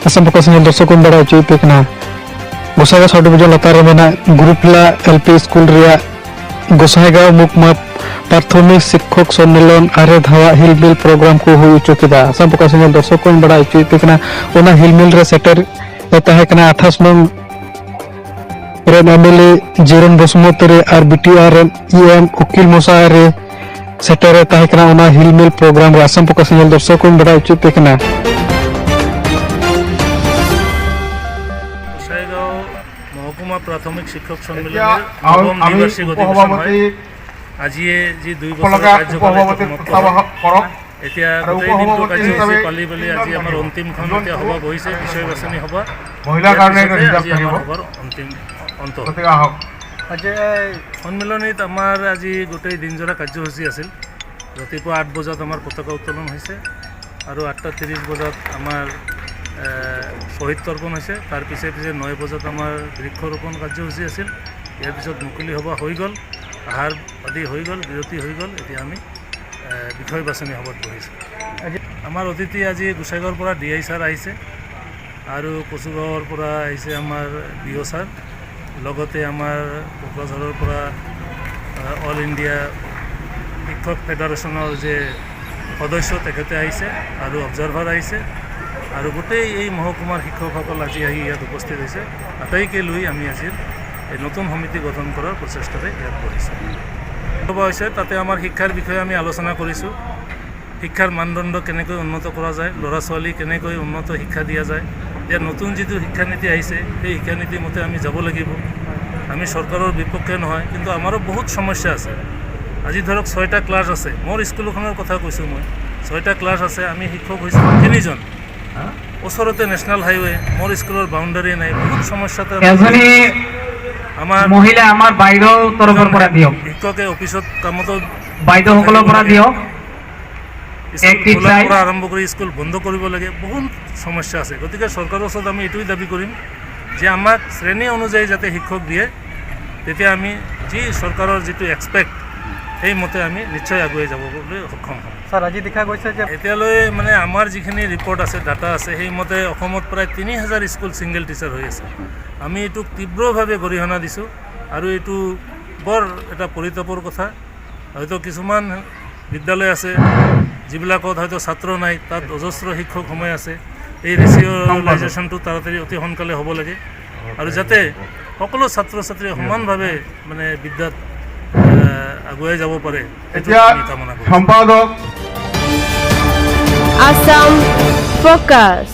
Assam focus ᱧᱮᱞ ᱫᱚᱨᱥᱚᱠ ᱠᱚ ᱵᱟᱲᱟᱭ ᱦᱚᱪᱚᱭᱮᱫ ᱯᱮ ᱠᱟᱱᱟ। ᱜᱳᱥᱟᱭᱜᱟᱸᱣ ᱥᱟᱵ ᱰᱤᱵᱷᱤᱡᱚᱱ ᱞᱟᱛᱟᱨ ᱨᱮ ᱢᱮᱱᱟᱜ ᱜᱩᱨᱩᱯᱞᱟ ᱮᱞᱯᱤ ᱥᱠᱩᱞ ᱨᱮᱭᱟᱜ ᱜᱳᱥᱟᱭᱜᱟᱸᱣ ᱢᱩᱠᱢᱟ ᱯᱨᱟᱛᱷᱚᱢᱤᱠ ᱥᱤᱠᱠᱷᱚᱠ ᱥᱚᱢᱢᱮᱞᱚᱱ ᱟᱨᱮ ᱫᱷᱟᱣᱟᱜ ᱦᱤᱞᱢᱤᱞ ᱯᱨᱳᱜᱨᱟᱢ ᱠᱚ ᱦᱩᱭ ᱦᱚᱪᱚ ᱠᱮᱫᱟ। ᱟᱥᱟᱢ ᱯᱷᱳᱠᱟᱥ ᱧᱮᱞ ᱫᱚᱨᱥᱚᱠ ᱠᱚ ᱵᱟᱲᱟᱭ ᱦᱚᱪᱚᱭᱮᱫ ᱯᱮ ᱠᱟᱱᱟ। ᱚᱱᱟ ᱦᱤᱞᱢᱤᱞ ᱨᱮ ᱥᱮᱴᱮᱨ ᱛᱟᱦᱮᱸ ᱠᱟᱱᱟ 28 ᱱᱚᱝ ᱨᱮᱱ ᱮᱢᱮᱞᱮ ᱡᱤᱨᱚᱱ ᱵᱚᱥᱩᱢᱚᱛᱤ ᱟᱨ ᱵᱤᱴᱤᱟᱨ ᱨᱮᱱ ᱤᱮᱢ ᱩᱠᱤᱞ ᱢᱚᱥᱟᱭ ᱨᱮ ᱥᱮᱴᱮᱨ ᱛᱟᱦᱮᱸ ᱠᱟᱱᱟ ᱚᱱᱟ ᱦᱤᱞᱢᱤᱞ ᱯᱨᱳᱜᱨᱟᱢ ᱨᱮ। ᱟᱥᱟᱢ ᱯᱷᱳᱠᱟᱥ ᱧᱮᱞ ᱫᱚᱨᱥᱚᱠ ᱠᱚ ᱵᱟᱲᱟᱭ ᱦᱚᱪᱚᱭᱮᱫ ᱯᱮ ᱠᱟᱱᱟ। গোসাইগাঁও মহকুমা প্ৰাথমিক শিক্ষক এতিয়া সন্মিলনীৰ নৱম আমি দ্বিবাৰ্ষিক অধিৱেশন হয়। উপসভাপতি আজিয়ে যি 2 বছৰৰ সকলকে কাৰ্যকাল এইটো উপসভাপতি সমাপ্ত প্ৰস্তাৱ হয়। কৰক এতিয়া আৰু গোটেই দিনটো উপসভাপতি কাৰ্যসূচী হিচাপে পালি পালি আজি তিনিজন আমাৰ থাকিব। অন্তিমখন এজন এতিয়া সভা পুৰুষ বহিছে, আৰু বিষয় এজন বাছনি সভা। মহিলাৰ ইয়াৰ কাৰণে এটা পিছতে ৰিজাৰ্ভ আজি থাকিব। আমাৰ সভাৰ অন্তিম অন্ত হ'ব। গতিকে আহক। সন্মিলনীত আমাৰ আজি গোটেই দিনজোৰা কাৰ্যসূচী আছিল। ৰাতিপুৱা 8 বজাত আমাৰ পতাকা উত্তোলন হৈছে আৰু 8টা 30 বজাত আমাৰ শ্বহীদ তৰ্পণ হৈছে। তাৰ পিছে পিছে 9 বজাত আমাৰ বৃক্ষৰোপণ কাৰ্যসূচী আছিল। ইয়াৰ পিছত মুকলি সভা হৈ গ'ল, আহাৰ আদি হৈ গ'ল, বিৰতি হৈ গ'ল। এতিয়া আমি বিষয় বাছনি সভাত বহিছোঁ। আমাৰ অতিথি আজি গোসাইগাঁৱৰ পৰা ডি I sir আহিছে আৰু কচুগাঁৱৰ পৰা আহিছে আমাৰ বি অ' ছাৰ, লগতে আমাৰ কোকৰাঝাৰৰ পৰা অল ইণ্ডিয়া শিক্ষক ফেডাৰেশ্যনৰ যে সদস্য তেখেতে আহিছে আৰু অবজাৰভাৰ আহিছে আৰু গোটেই এই মহকুমাৰ শিক্ষকসকল আজি আহি ইয়াত উপস্থিত হৈছে। আটাইকে লৈ আমি আজিৰ এই নতুন সমিতি গঠন কৰাৰ প্ৰচেষ্টাৰে ইয়াত বহিছোঁ। সভা হৈছে, তাতে আমাৰ শিক্ষাৰ বিষয়ে আমি আলোচনা কৰিছোঁ। শিক্ষাৰ মানদণ্ড কেনেকৈ উন্নত কৰা যায়, ল'ৰা ছোৱালী কেনেকৈ উন্নত শিক্ষা দিয়া যায়। এতিয়া নতুন যিটো শিক্ষানীতি আহিছে, সেই শিক্ষানীতি মতে আমি যাব লাগিব। আমি চৰকাৰৰ বিপক্ষে নহয়, কিন্তু আমাৰো বহুত সমস্যা আছে। আজি ধৰক ছয়টা ক্লাছ আছে, মোৰ স্কুলখনৰ কথা কৈছোঁ মই, ছয়টা ক্লাছ আছে, আমি শিক্ষক হৈছোঁ তিনিজন। ওচৰতে নেশ্যনেল হাইৱে, মোৰ স্কুলৰ বাউণ্ডাৰী নাই, বহুত সমস্যাতে এজনী আমাৰ মহিলা আমাৰ বাইদেউ তৰফৰ পৰা দিয়ক। শিক্ষকে অফিচত কামতো বাইদেউসকলৰ পৰা দিয়ক। স্কুল এক খোলাৰ চাই। পৰা আৰম্ভ কৰি স্কুল বন্ধ কৰিব লাগে, বহুত সমস্যা আছে। গতিকে চৰকাৰৰ ওচৰত আমি এইটোৱেই দাবী কৰিম যে আমাক শ্ৰেণী অনুযায়ী যাতে শিক্ষক দিয়ে, তেতিয়া আমি যি চৰকাৰৰ যিটো এক্সপেক্ট, সেইমতে আমি নিশ্চয় আগুৱাই যাবলৈ সক্ষম হ'ম। ছাৰ, আজি দেখা গৈছে যে এতিয়ালৈ মানে আমাৰ যিখিনি ৰিপৰ্ট আছে, ডাটা আছে, সেইমতে অসমত প্ৰায় 3000 স্কুল ছিংগল টিচাৰ হৈ আছে। আমি এইটোক তীব্ৰভাৱে গৰিহণা দিছোঁ আৰু এইটো বৰ এটা পৰিতাপৰ কথা। হয়তো কিছুমান বিদ্যালয় আছে যিবিলাকত হয়তো ছাত্ৰ নাই, তাত অজস্ৰ শিক্ষক সময় আছে। এই ৰেচিঅ'লাইজেশ্যনটো তাড়াতাড়ি অতি সোনকালে হ'ব লাগে আৰু যাতে সকলো ছাত্ৰ ছাত্ৰীয়ে সমানভাৱে মানে বিদ্যাত আগুৱাই যাব পাৰে, সেইটো এতিয়া আমি কামনা কৰোঁ। সম্পাদক Assam Focus.